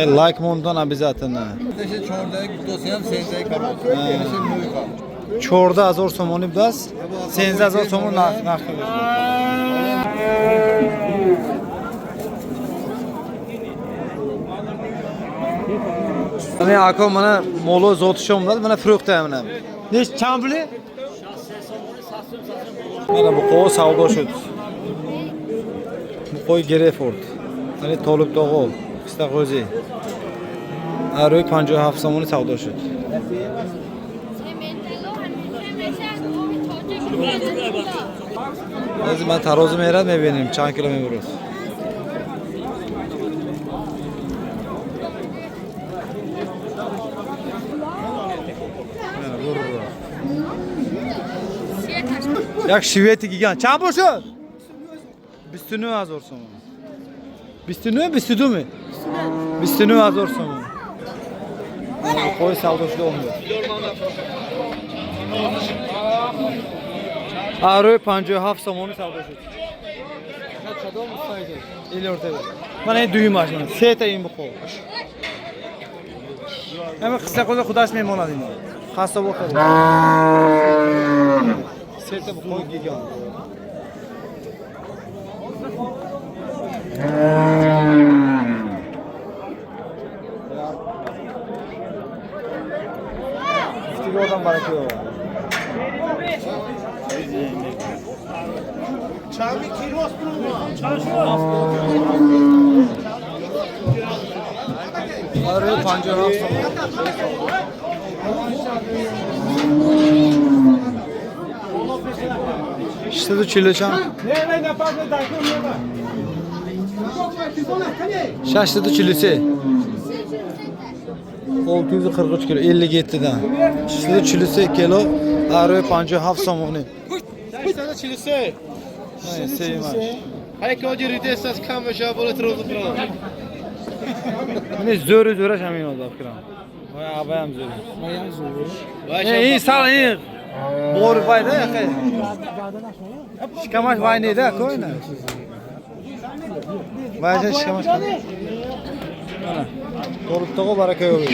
Лайк мондан обязательно. 14 000 сомонӣ будааст, 13 000 сомон нарх. Мана ако, мана моло зотишо омадааст, мана фурӯхта, мана. Неш чанд пули? Мана буқо савдо шуд. Буқои Герефорд. Мана Толиб Тоғо, Қистағози. Рӯи 57 сомонӣ савдо шуд. Ҳозир ман тарозу мерад, мебинем чанд кило мебурад. Як швети гигант. Чанд пул шуд? 29 000 сомон. 29, 22 ми? 29 000 сомон. Қои савдо шуда омад. Рӯи 57 сомонӣ савдо шуд. Илёртеба. Мана ин дуюмаш, мана сета ин буқо. Ҳама қисса қоза худаш мемонад ино. Хаста боқа. Сета буқои гигант. Гуфтиги одам бараки овард. Рӯи 57 сомон. 640 чанд? 643. 643 кило, 57 дан. 643 кило, рӯи 57 сомонӣ. 643. Сеюмаш. Ҳайкоҷи ридестас кам мешава, боло трозу брам. Мани зӯру зӯраш ҳамин ода фикрам. Вай абаям зӯр. Ин сал ин бор вайда яхе. Шикамаш вай неда койна. Вайжа шикамаш. Mana. Толиб барака ёбед.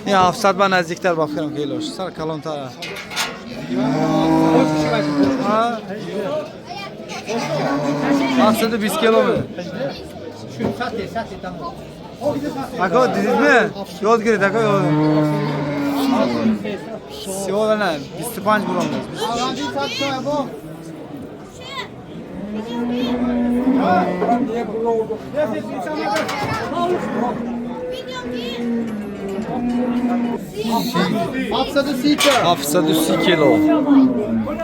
Ин 700 ба наздиктар ба фикрам килош. Сал калонтар. Ha? 720 кило ми? Ако дидидми? Ёд гиред, ако ёд. Сиёда на, 25 буромдааст. 730 кило.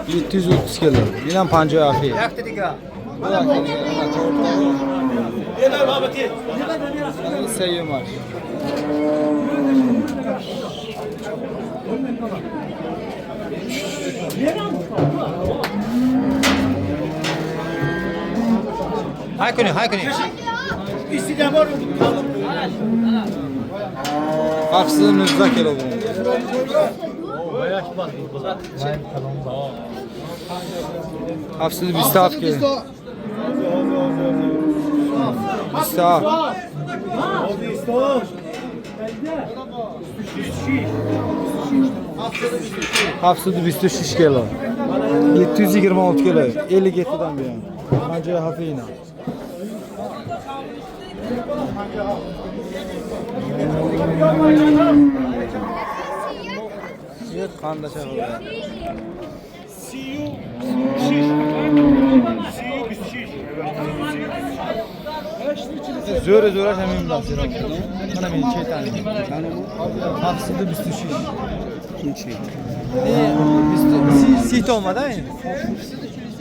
730 кило. Инам 57. Сеюмаш. Ҳай кунед, ҳай кунед. 719 кило буромд. 727 кило. 27. 726 кило. 726 кило. 57 дан буям. 57 ина. Қандаша. Зӯри зӯраш ҳамин будааст. Мана мен четани. 726. Сито омада ин?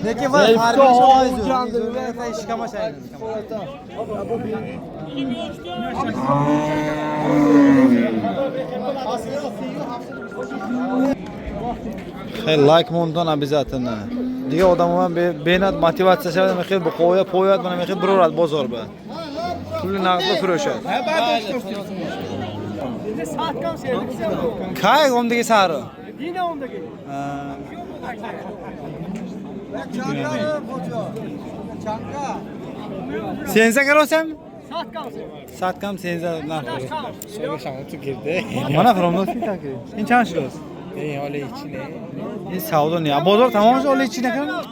Лекин вай фарбиш вай зӯр. Шикамаш айн. Хеле лайк мондан обязательно. Дига одамон бенад мотиватсия шавад, мехел буқоя пояд, мана мехел бирорад бозор ба. Пули нақдро фурӯшад. Кай омдаги саҳро? Сенза каросам? Сад кам сенза нарх. Мана фаромӯш таки. Ин чанд шудааст? Ин ҳоло ҳеҷи не. Ин савдо не. Бозор тамом шуд, ҳоло ҳеҷи накардам?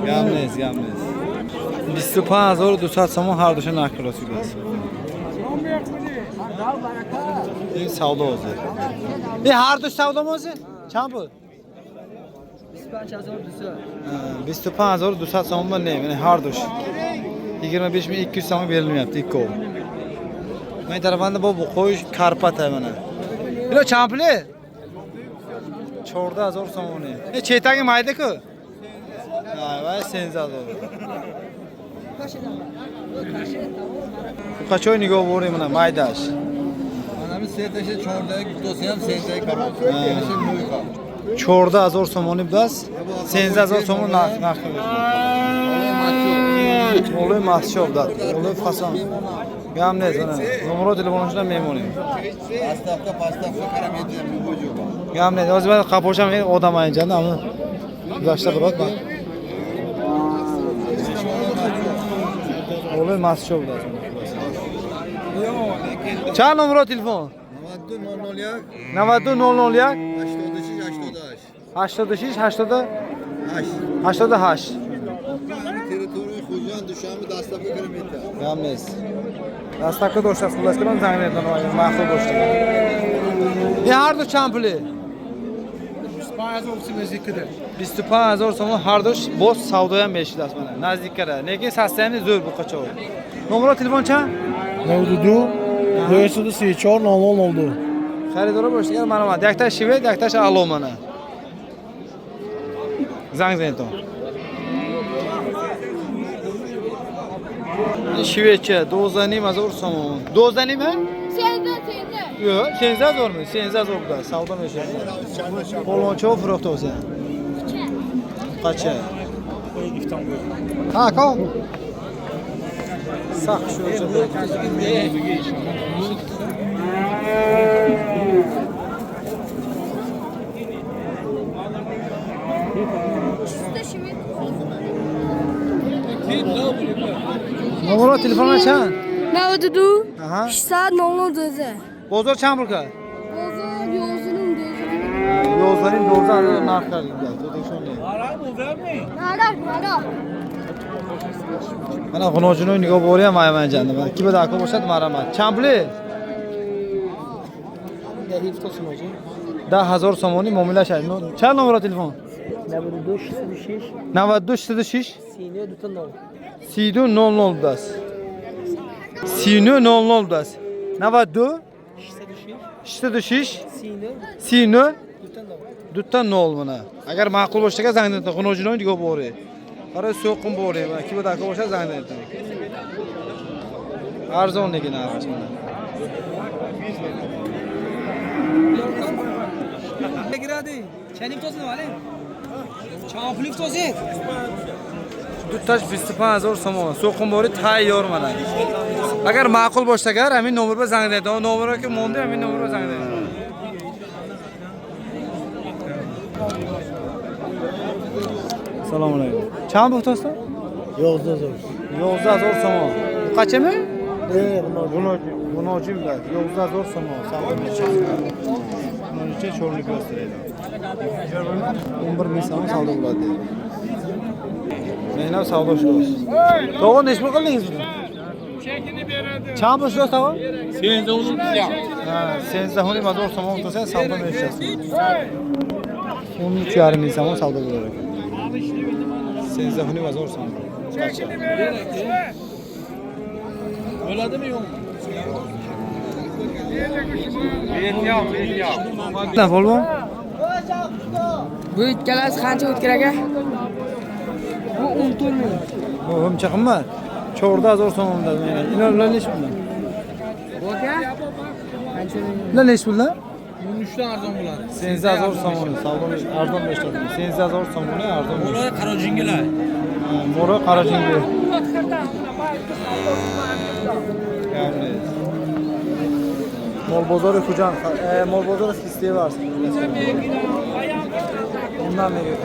Гап нест, гап нест. 25200 сомон ҳар душа нарх расидааст. Ин савдо ҳозир. Ин ҳар душ савдо ҳозир? Чанд пул? 25200 сомон не, mana har dush. 25200 сомон berilmayapti ikkovi. Men tarafanda bu qo'y Karpata mana. Ilo чанд puli? 14000 сомонӣ. E chetagi mayda-ku. Hay, voy 13000. Buqachoy nigoh bo'ring mana maydash. Manami setashi 14 guftosiyam setayi karob. 14000 сомонӣ будааст. 13000 сомон нарх Молои масчоб дад. Молои фасон. Гам нест mana. Номеро телефонашона мемонем. Поставка, поставка карам любой joy. Гам нест. Hozir man qaposham odam ayinjanda, ammo guzashta birot man. Молои масчоб дад. Чанд номеро телефон? 92 001 92 001 86 88 86 88 88. Территорияи Хуҷанд, Душанбе доставка карам метавад. Гам нест. Доставка доштааст, хуллас кунам занг метавонам агар маъқул бошад. Ин ҳар ду чанд пуле? 25000 сомон ҳар душ боз савдоям мешудааст мана наздиккара. Лекин састаяни зӯр буқачо. Номеро телефон чанд? 92 934 0002. Харидоро бошед, агар маромад. Якташ шивет, якташ ало мана. Занг занедтон. Ин шиветча 12500 сомон. 12,5 ҳа? Senda, senda. Yo'q, 18000 mi? 18000 будааст. Савдо мешавад. Полончо фурӯхта ҳозир. Qacha? Ha, aka. Сахт шуд. Sizde şimdi. Номеро телефона чанд? 92 Аҳа. 600 00 Бозор чанд пул кард? Bozor yolcunun gözü. 11,5 12 нарх кард. Тоҷикистон. Narak, narak. Мана ғуноҷунои нигоҳ бориам айманҷанда. Мана ки ба дако бошад марамат. Чанд пуле? 10000 сомонӣ муомила шад. Чанд номеро телефон? 92 606 92 606 32 9. 32 00 будааст. 39 00 будааст. 92 606 606 39 39 2 9. 2 0 mana. Agar ma'qul bo'lsa zanг занед, ғуноҷунои нигоҳ бори. Барои соқум бори, mana ки ба дако бошад занг занед. Арзон лекин нархаш mana. Дуташ 25000 сомон. Соқумбори тайёр mana. Agar ma'qul bo'lsa agar ҳамин номерга занг занед. Он номерро ки монди ҳамин номерга занг занед. Assalomu alaykum. Чанд пул тоста? 11000. 11000 сомон. Bu qachami? Не, Ғуноҷи, ғуноҷи билadi. 11000 сомон savdo мешавад. Ғуноҷicha чорни ko'rsatadi. 11000 сомон savdo bo'ladi dedi. Mehnat savdo shudoz. Tog'a necha pul qildingiz buni? Чанд пул шудааст tog'a? Ha, 13500 сомон qilsa savdo мешавад. 13,5 ming сомон savdo bo'lar ekan. 13500 сомон. Qacha? Bo'ladimi yo'qmi? Na polvon? Bu ikkalasi qancha o'tkir aka? Bu 14 ming. Bu uncha qimmat. 14000 so'mdan. Ular ular nechi puldan? Bu aka qancha? Ular nechi puldan? 13dan arzon bo'ladi. 18000 so'moni savdo arzon eshitdim. 18000 so'moni arzon. Mo'loy qora jingilar. Mo'ri qora jingi. Ya'ni Mol bozori Xo'jand, mol bozori festival. Bundan veriyor.